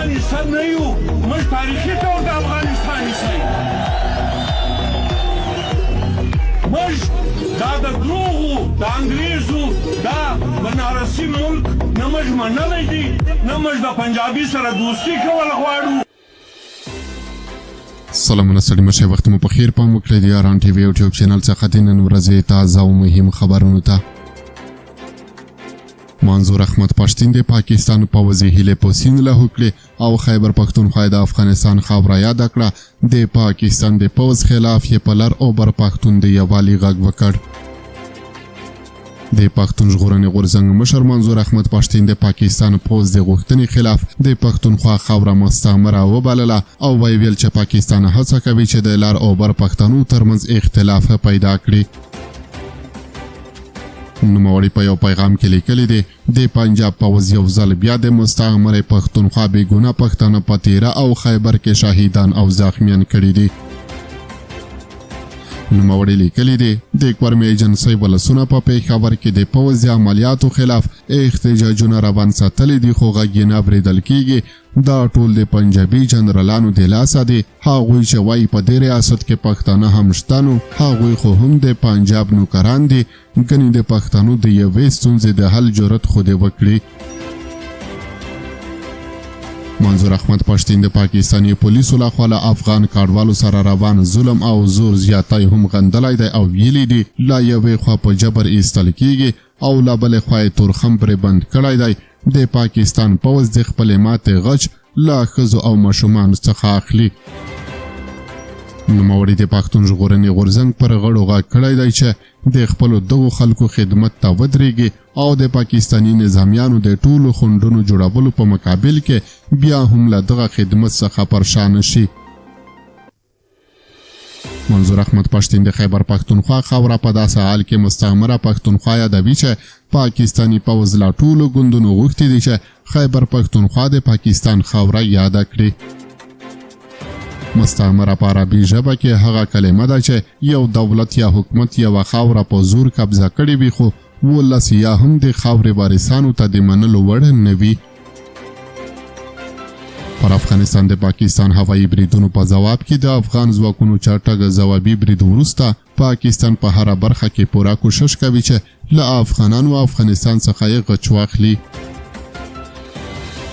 افغانستان حصه نه یو، موږ تاریخي طور د افغانستان حصه یو. موږ دا د دروغو د انګریزو دا بنارسي ملک نه موږ منلی دی، نه موږ د پنجابي سره دوستي کول غواړو. سلامونه ستړي مشه وخت مو په خیر. پام وکړئ د یاران ټي وي یوټیوب چینل څخه د نن ورځې تازه او مهم خبرونو ته. منظور احمد پښتین د پاکستان پوځي هیلې په سیند لاهو کړې او خیبر پښتونخوا د افغانستان خاوره یاده کړه. د پاکستان د پوځ خلاف یې په لر او بر پښتون د یووالي غږ وکړ. د پښتون ژغورنې غورځنګ مشر منظور احمد پښتین د پاکستان پوځ د غوښتنې خلاف د پښتونخوا خاوره مستعمره وبلله او ویې ویل چې پاکستان هڅه کوي چې د لر او بر پښتنو ترمنځ اختلاف پیدا کړي. نوموړي په یو پیغام کې لیکلي دي، د پنجاب پوځ یو ځل بیا د مستعمرې پښتونخوا بې ګناه پښتانه په تیره او خیبر کې شهیدان او زخمیان کړي دي. نوموړي لیکلي دي، د کورمې ایجنسۍ ولسونه په پېښور کې د پوځ د عملیاتو خلاف احتجاجونه روان ساتلي دي، خو غږ یې نه اورېدل کېږي. دا ټول د پنجابي جنرالانو د لاسه دي. هغوی چې وایي په دې ریاست کې پښتانه هم شته، نو هغوی خو هم د پنجاب نوکران دي، ګنې د پښتنو د یوې ستونزې د حل جرأت خو دې وکړي. منظور احمد پښتین د پاکستاني پولیسو لخوا له افغان کډوالو سره روان ظلم او زور زیاتی هم غندلی دی او ویلي دي، له یوې خوا په جبر ایستل کیږي او له بلې خوا یې تورخم پرې بند کړی دی. د پاکستان پوځ د خپلې ماتې غچ له ښځو او ماشومانو څخه اخلي. نوموړي د پښتون ژغورنې غورځنګ پر غړو غږ کړی دی چې د خپلو دغو خلکو خدمت ته ودرېږي او د پاکستاني نظامیانو د ټولو خنډونو جوړولو په مقابل کې بیا هم له دغه خدمت څخه پر شا نه شي. منظور احمد پښتین د خیبر پښتونخوا خاوره په داسې حال کې مستعمره پښتونخوا یادوي چې پاکستاني پوځ له ټولو ګوندونو غوښتي دي چې خیبر پښتونخوا د پاکستان خاوره یاده کړي. مستعمره په عربي ژبه کې هغه کلمه ده چې یو دولت یا حکومت یوه خاوره په زور قبضه کړې وي، خو ولس یا هم د خاورې وارثانو ته د منلو وړ نه وي. پر افغانستان د پاکستان هوایي بریدونو په ځواب کې د افغان ځواکونو چټک ځوابي برید وروسته پاکستان په هره برخه کې پوره کوشش کوي چې له افغانانو او افغانستان څخه یې غچ واخلي.